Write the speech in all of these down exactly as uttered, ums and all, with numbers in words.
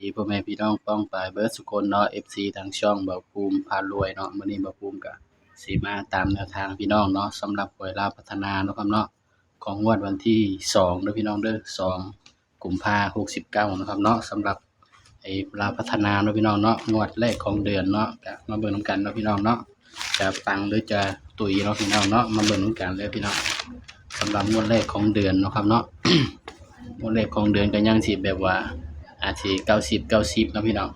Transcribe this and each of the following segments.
ดีพ่อแม่พี่น้องป้องปายเบิดสุคนเนาะ เอฟซี ทางช่องบ่าวภูมิพารวยเนาะ มื้อนี้บ่าวภูมิก็สิมาตามแนวทางพี่น้องเนาะ สำหรับหวยลาวพัฒนาเนาะครับเนาะ ของงวดวันที่สองเด้อพี่น้องเด้อ สองกุมภาหกสิบเก้านะครับเนาะ สำหรับไอ้ลาวพัฒนาเนาะพี่น้องเนาะ งวดแรกของเดือนเนาะ ก็มาเบิ่งนำกันเนาะพี่น้องเนาะ จะปังหรือจะตุยเนาะพี่น้องเนาะ มาเบิ่งนำกันเลยพี่น้อง สำหรับงวดแรกของเดือนเนาะครับเนาะ งวดแรกของเดือนก็ยังสิแบบว่า อาจสิเก้าสิบ เก้าสิบเนาะพี่น้อง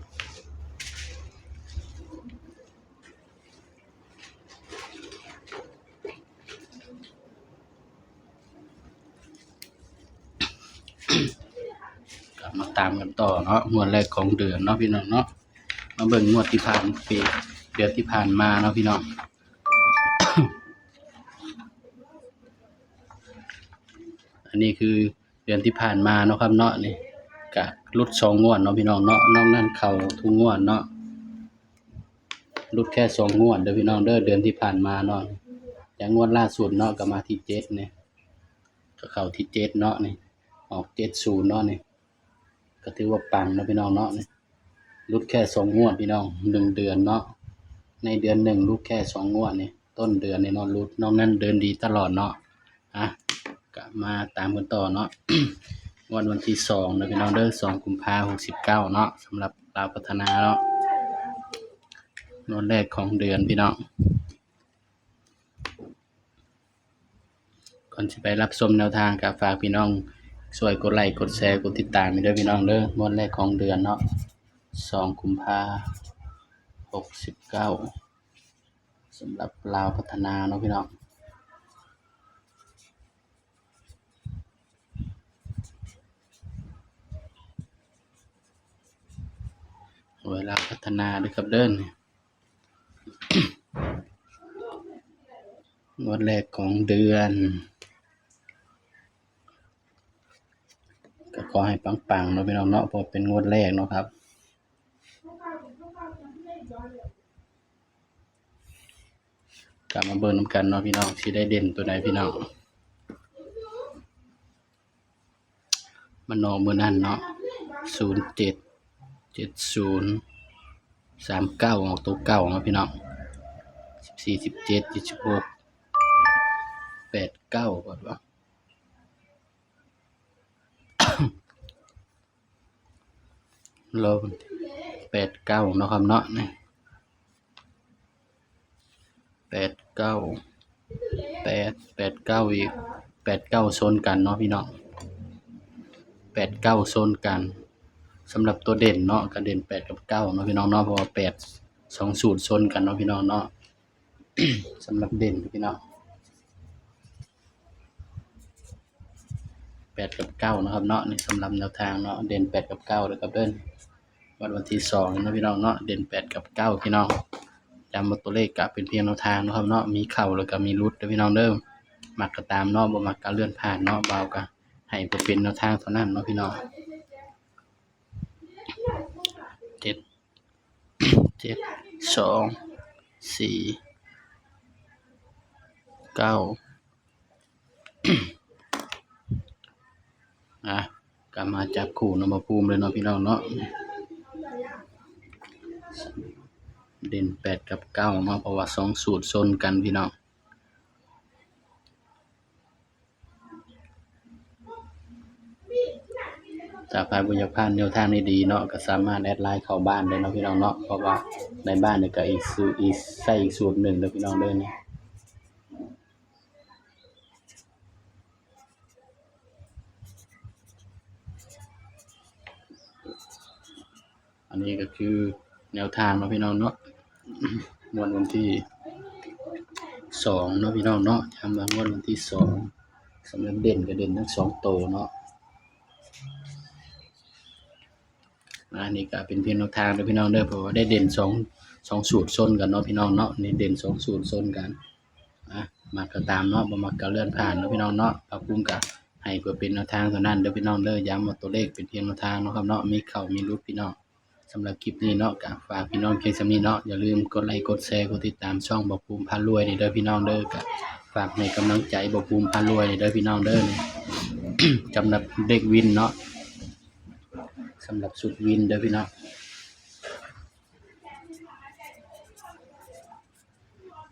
ก็มาตามกันต่อเนาะ งวดแรกของเดือนเนาะพี่น้องเนาะ มาเบิ่งงวดที่ผ่านปี เดือนที่ผ่านมาเนาะพี่น้อง อันนี้คือเดือนที่ผ่านมาเนาะครับเนาะ นี่ก็หลุดสองงวดเนาะพี่น้องเนาะ นอกนั้นเข้าทุกงวดเนาะ หลุดแค่สองงวดเด้อพี่น้องเด้อ เดือนที่ผ่านมาเนาะ อย่างงวดล่าสุดเนาะ ก็มาที่เจ็ดเนี่ย ก็เข้าที่เจ็ดเนาะนี่ ออกเจ็ดศูนย์เนาะนี่ ก็ถือว่าปังเนาะพี่น้องเนาะนี่ หลุดแค่สองงวดพี่น้อง หนึ่งเดือนเนาะ ในเดือนหนึ่งหลุดแค่สองงวดนี่ ต้นเดือนนี่เนาะหลุด นอกนั้นเดินดีตลอดเนาะ อ่ะ ก็มาตามกันต่อเนาะ งวดวันที่สองนะพี่น้องเด้อ สองกุมภาหกสิบเก้าเนาะ สำหรับลาวพัฒนาเนาะ งวดแรกของเดือนพี่น้อง ก่อนสิไปรับชมแนวทางก็ฝากพี่น้องช่วยกดไลค์ กดแชร์ กดติดตามให้ด้วยพี่น้องเด้อ งวดแรกของเดือนเนาะ สองกุมภาหกสิบเก้า สำหรับลาวพัฒนาเนาะพี่น้อง หวยลาวพัฒนาเด้อครับเด้อ งวดแรกของเดือน ก็ขอให้ปังๆเนาะพี่น้องเนาะ เพราะเป็นงวดแรกเนาะครับ กลับมาเบิ่งนำกันเนาะพี่น้อง สิได้เด่นตัวใดพี่น้อง มันออกมื้อนั้นเนาะ ศูนย์เจ็ด เจ็ดศูนย์ สามเก้า ออกตัวเก่าเนาะพี่น้อง สิบสี่ สิบเจ็ด ยี่สิบหก แปดเก้า ก่อนวะ ลบ แปดเก้าเนาะครับเนาะ นี่ แปดเก้า แปด แปดเก้า อีก แปดเก้า ชนกันเนาะพี่น้อง แปดเก้า ชนกัน สำหรับตัวเด่นเนาะ ก็เด่นแปดกับเก้าเนาะพี่น้องเนาะ เพราะว่าแปด สองสูตรชนกันเนาะพี่น้องเนาะ สำหรับเด่นพี่น้อง แปดกับเก้านะครับเนาะ นี่สำหรับแนวทางเนาะ เด่นแปดกับเก้าเลยครับเด้อ งวดวันที่สองเนาะพี่น้องเนาะ เด่นแปดกับเก้าพี่น้อง ย้ำว่าตัวเลขก็เป็นเพียงแนวทางนะครับเนาะ มีเข้าแล้วก็มีหลุดเด้อพี่น้องเด้อ มักก็ตามเนาะ บ่มักก็เลื่อนผ่านเนาะ บ่าวก็ให้เพื่อเป็นแนวทางเท่านั้นเนาะพี่น้อง เจ็ด เจ็ด สอง สี่ เก้า อ่ะ ก็มาจับคู่นำบ่าวภูมิเลยเนาะพี่น้องเนาะ เด่นแปดกับเก้าเนาะ เพราะว่าสองสูตรชนกันพี่น้อง ถ้าใครบ่อยากพลาดแนวทางดีๆเนาะ ก็สามารถแอดไลน์เข้าบ้านได้เนาะพี่น้องเนาะ เพราะว่าในบ้านนี่ก็อีกสูตร อีก ใส่อีกสูตรหนึ่งเด้อพี่น้องเด้อนี่ อันนี้ก็คือแนวทางเนาะพี่น้องเนาะ งวดวันที่สองเนาะพี่น้องเนาะ ย้ำว่างวดวันที่สอง สำหรับเด่นก็เด่นทั้งสองตัวเนาะ อันนี้ก็เป็นเพียงแนวทางเด้อพี่น้องเด้อ เพราะว่าได้เด่นสอง สองสูตรชนกันเนาะพี่น้องเนาะ นี่เด่นสองสูตรชนกัน อ่ะ มักก็ตามเนาะ บ่มักก็เลื่อนผ่านเนาะพี่น้องเนาะ บ่าวภูมิก็ให้เพื่อเป็นแนวทางเท่านั้นเด้อพี่น้องเด้อ ย้ำว่าตัวเลขเป็นเพียงแนวทางเนาะครับเนาะ มีเข้ามีหลุดพี่น้อง สำหรับคลิปนี้เนาะ ก็ฝากพี่น้องเพียงส่ำนี้เนาะ อย่าลืมกดไลค์ กดแชร์ กดติดตามช่องบ่าวภูมิพารวยนี่เด้อพี่น้องเด้อ ก็ฝากให้กำลังใจบ่าวภูมิพารวยนี่เด้อพี่น้องเด้อ นี่ สำหรับเลขวินเนาะ สำหรับชุดวินเด้อพี่น้อง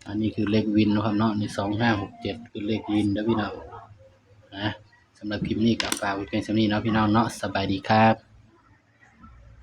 อันนี้คือเลขวินเนาะครับเนาะ นี่ สองห้าหกเจ็ด คือเลขวินเด้อพี่น้องนะ สำหรับคลิปนี้ก็ฝากไว้เพียงเท่านี้เนาะพี่น้องเนาะ สบายดีครับ